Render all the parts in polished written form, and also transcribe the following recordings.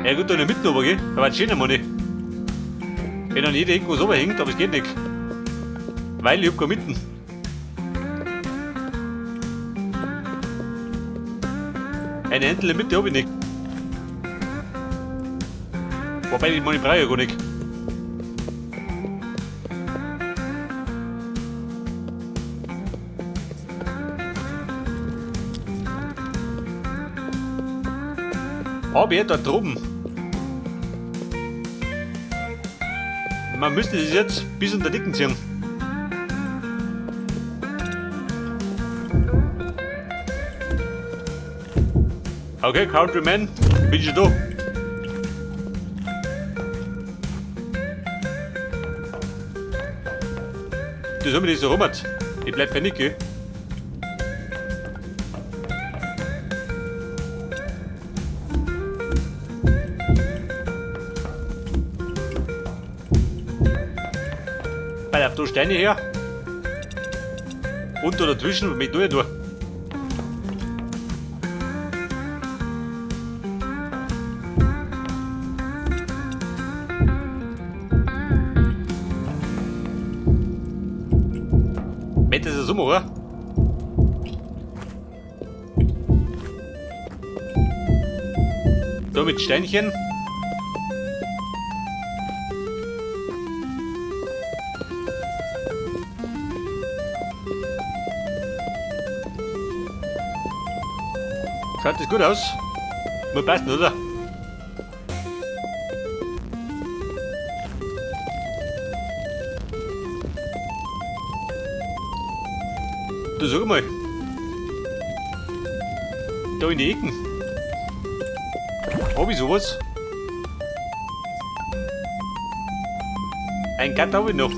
Ja gut, da in der Mitte aber, gell? Da war schön, Mann. Wenn an jeder Ecke was runterhängt, aber es geht nicht. Weil ich hab keine Mitten. Eine einzelne Mitte hab ich nicht. Wobei, die meine brauche ich ja gar nicht. Aber da drüben. Man müsste das jetzt bis unter Dicken ziehen. Okay, Countryman, bin schon da. Das haben wir nicht so rummert. Ich bleib fertig, gell? Weil auf da Steine her. Und da dazwischen mit durch durch. Mit ist es um, oder? Da mit Steinchen. Schaut das gut aus? Muss passen, oder? Du sag mal. Da in die Ecken. Hab ich sowas? Ein Gatter hab ich noch.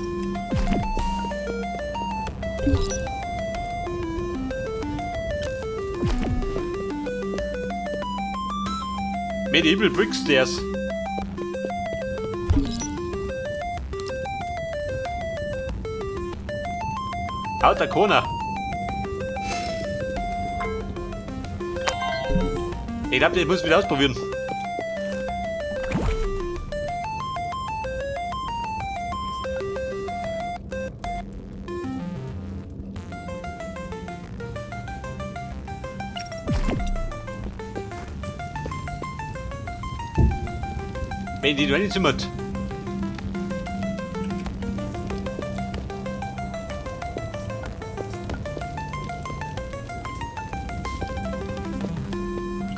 Medieval Brick Stairs. Outer Corner. Ich glaube, ich muss wieder ausprobieren. Wenn die reinzimmert.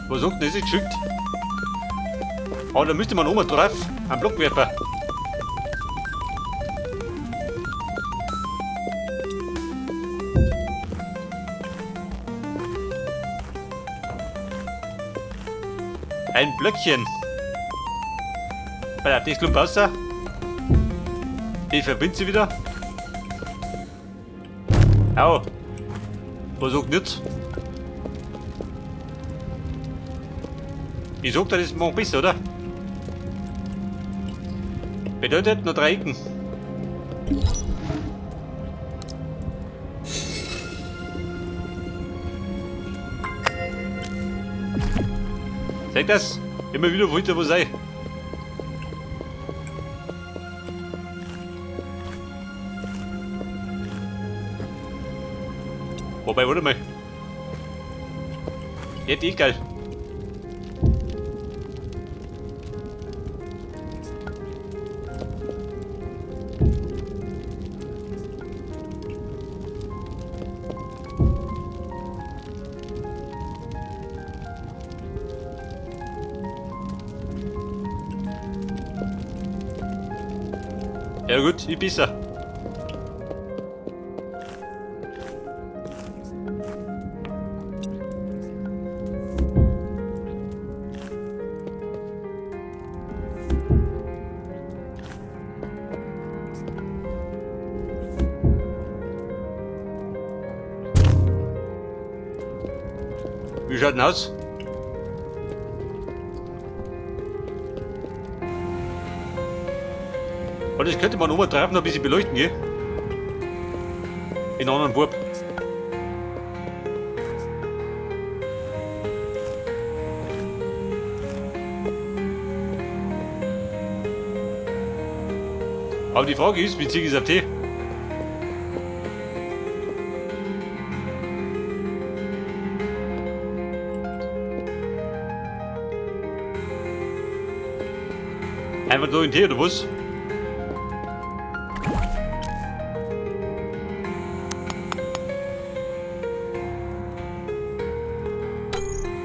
Was sagt denn das geschickt? Aber da müsste man oben drauf einen Block werfen. Ein Blöckchen. Bei der Klump raus. Ich verbinde sie wieder. Au. Was sagt nicht? Ich sag dir, das macht besser, oder? Bedeutet nur drei Ecken. Seht das? Immer wieder wollte wo sei. Wobei, warte mal. Jetzt eh geil. Ja gut, ich besser. Wie schaut denn aus? Und das könnte man oben drauf noch ein bisschen beleuchten, gell? In anderen Wurp. Aber die Frage ist, wie zieh ich es auf die? Einfach so in Tee oder was?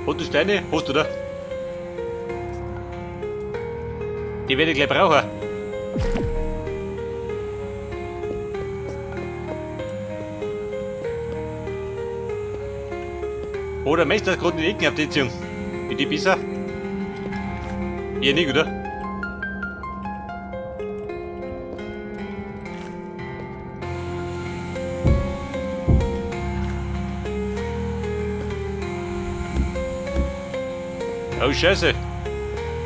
Rote Steine hast du da? Die werde ich gleich brauchen. Oder möchtest du gerade in die Ecken auf die ziehen? Wie die besser? Ja, nicht, oder? Oh Scheiße.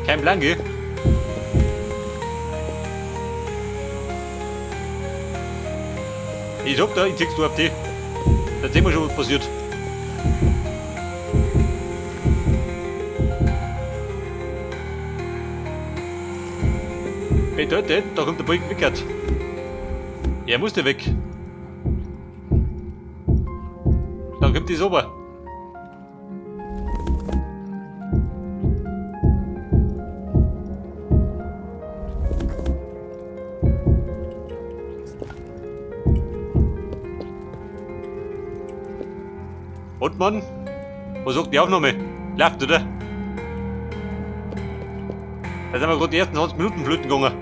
Kein Plan, gell? Ich sag da, ich zieh's du auf die. Da sehen wir schon, was passiert. Bedeutet, da kommt der Balken weg. Er musste weg. Dann kommt die sauber. Und Mann, was sagt die Aufnahme? Läuft, oder? Da sind wir gerade die ersten 20 Minuten flöten gegangen.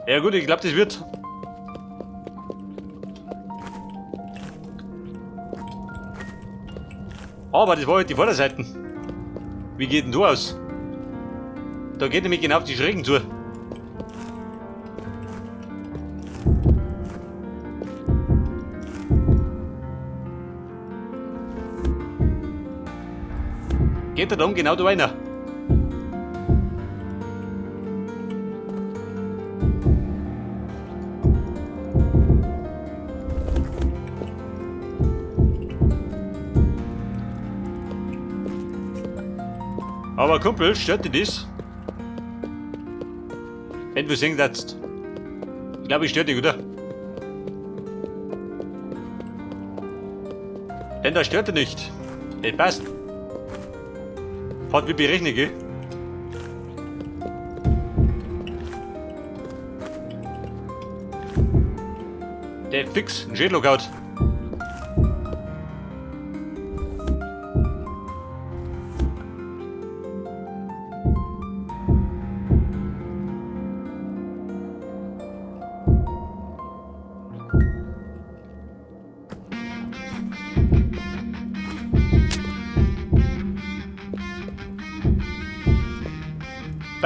Ja gut, ich glaub, das wird. Aber das war halt die Vorderseiten. Wie geht denn du aus? Da geht nämlich genau auf die Schrägen zu. Geht er dann genau da rein? Aber Kumpel, stört dich das? Wenn du singen darfst. Ich glaube, ich stört dich, oder? Denn das stört dich nicht. Das passt. Fahrt wie berechnet, gell? Der fix, ein Schädel-Lockout.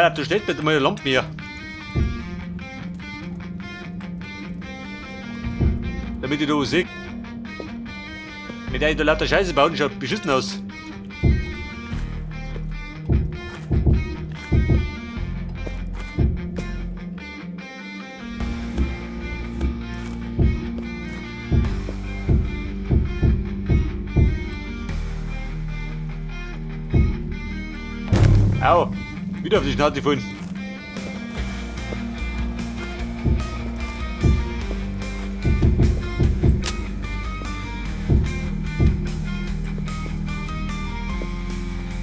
Pass auf, du stellst bitte mal eine Lampe hier. Damit ich da was seh. Mit der ich da lauter Scheiße bauen, schaut beschissen aus. Au! Wieder auf die Schnauze gefallen.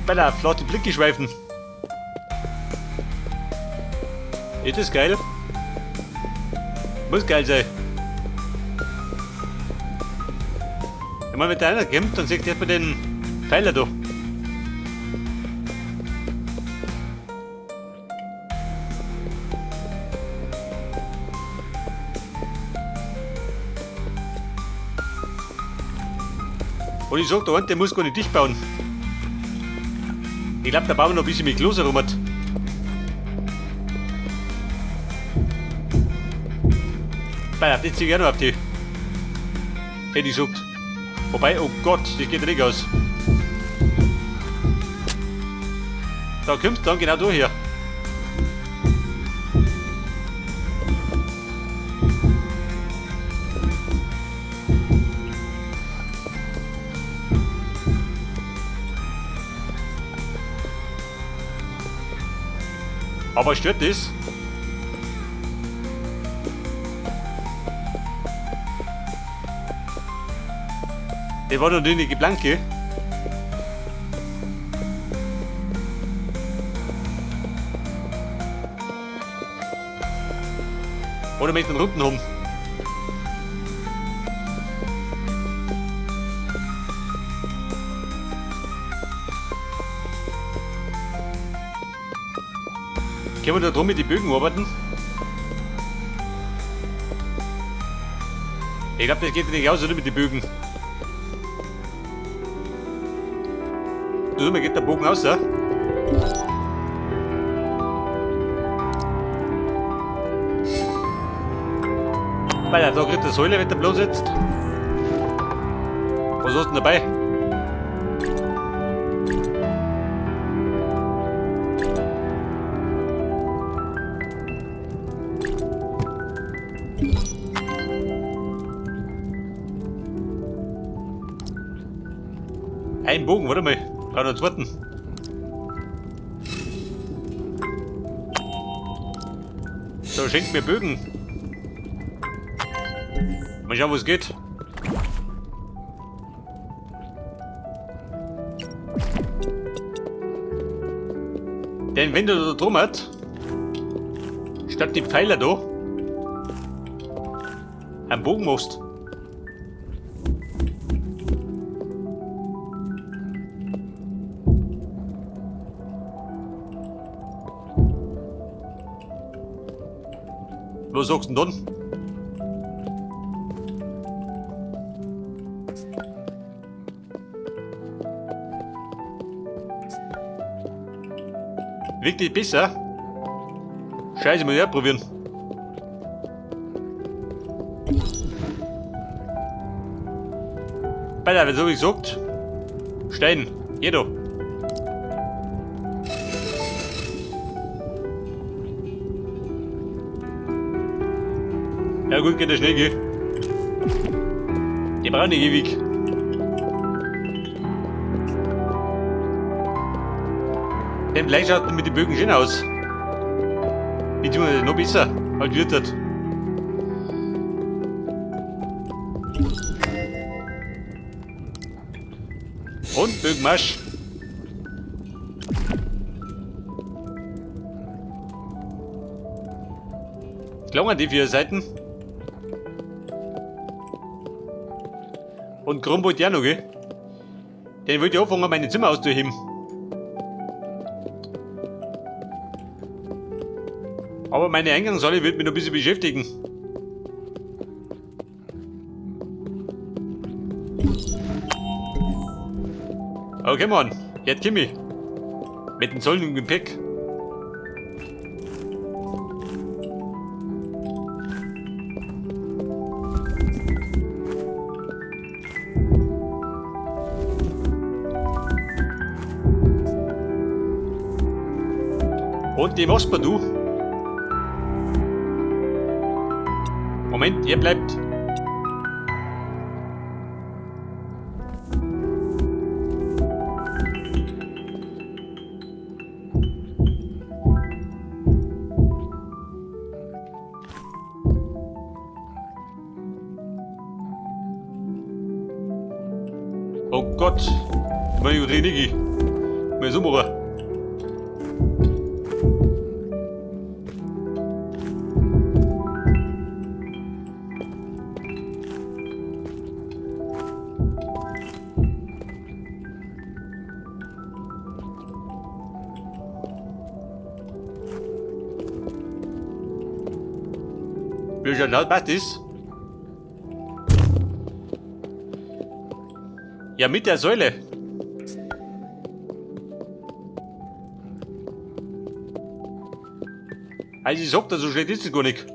Bella, flott die Blicke schweifen. Ist das geil? Muss geil sein. Wenn man mit einer kämpft, dann sieht erstmal den Pfeiler da. Und ich sag, der eine, der muss gar nicht dicht bauen. Ich glaub, da bauen wir noch ein bisschen mit Kloster rum. Bei, das zieh ich auch noch auf die. Hätte ich gesagt. Wobei, oh Gott, das geht nicht aus. Da kommst du dann genau da her. Aber stört das? Das war noch nicht geplant, gell? Oder möchte ich einen runden haben? Können wir da drum mit den Bögen arbeiten? Ich glaube, das geht nicht aus, oder mit den Bögen. Du, mir geht der Bogen aus, ja? Weil da kriegt der Säule, wenn der bloß jetzt. Was hast du denn dabei? Ein Bogen, warte mal. Brauch noch einen zweiten. So, schenkt mir Bögen. Mal schauen, wo es geht. Denn wenn du da drum hat, statt die Pfeiler da, einen Bogen machst. Was sagst du denn dann? Wirklich besser? Scheiße, muss ich auch probieren. Alter, so wie gesagt. Stein, geh doch. Ja gut, geht der schnell, gell? Die brauchen nicht ewig. Denn vielleicht schaut mit den Bögen schön aus. Beziehungsweise noch besser, als wird das. Und Bögenmarsch. Klangen die vier Seiten. Und krumm wollte ich auch noch, gell? Den wollte ich anfangen, meine Zimmer auszuheben. Aber meine Eingangshalle wird mich noch ein bisschen beschäftigen. Okay, Mann. Jetzt komm ich. Mit dem Zoll und Gepäck. Und die machst du. Moment, ihr bleibt. Oh Gott, meine Renigi. Mein Summerer. Wie schon laut passt das? Ja, mit der Säule. Also ich sag da, so schlecht ist es gar nicht.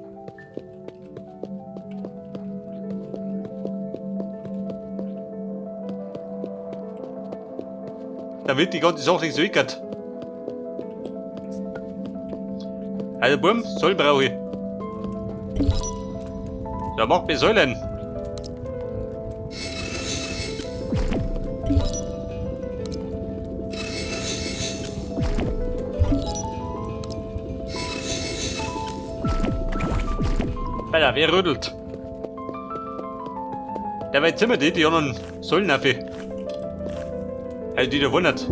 Da wird die ganze Sache nicht so wickert. Also Burm, Säulen brauche ich. Da macht mir Säulen. Da, wer rödelt? Der weit sind wir die anderen sollen auf. Also die da wundert.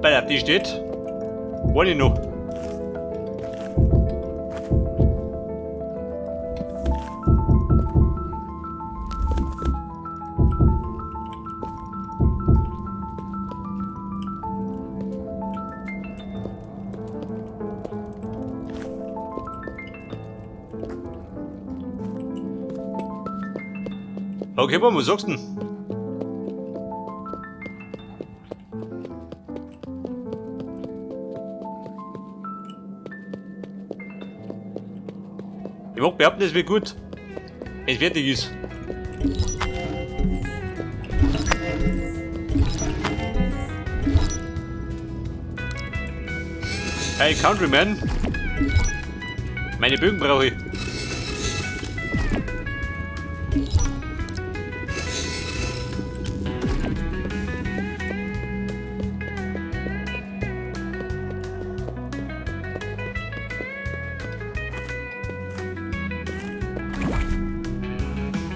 Bei die steht. Wollte ich noch. Okay, was sagst du denn? Ich mag behaupten, es wird gut, wenn es fertig ist. Hey Countryman, meine Bögen brauche ich.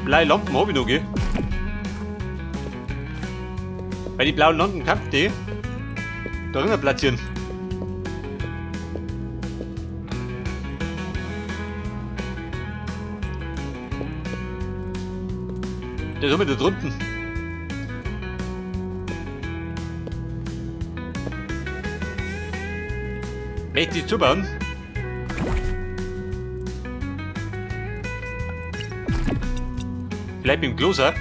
Blaue Lampen hab ich noch, gell? Weil die blauen Lampen kann die da drinnen platzieren. Der ist immer da drunten. Möchte ich zubauen? Vielleicht mit dem Gloser.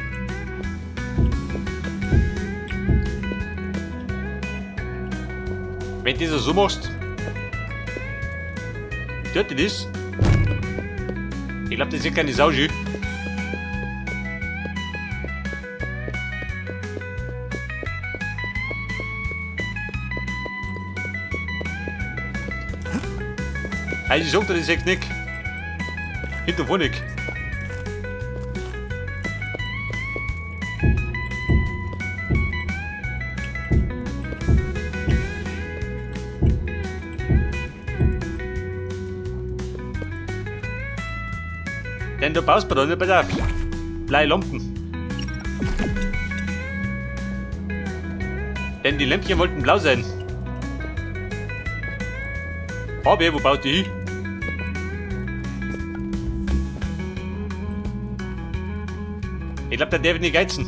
Wenn du das so machst, stört dich das? Ich glaube, das ist keine Sau schön. Also ich sag dir das echt nicht. Hinter vorne nicht. Denn du baust bei da nicht bei der blaue Lampen. Denn die Lämpchen wollten blau sein. Aber wo baut die hin? Ich glaube, der darf nicht geizen.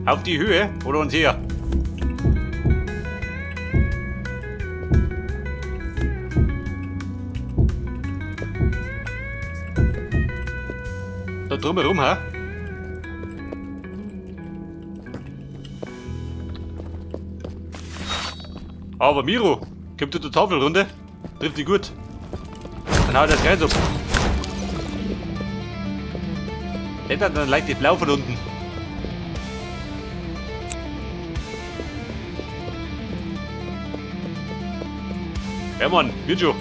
Auf die Höhe oder uns her? Da drumherum, ha? Aber Miro, kommt du zur Tafelrunde? Trifft die gut. Dann haut das Kreuz ab. Der hat dann leicht die Blau von unten. Ja Mann, wird schon.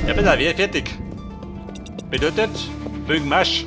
Ja, bitte, wäre fertig. Bedeutet, Bögen Marsch.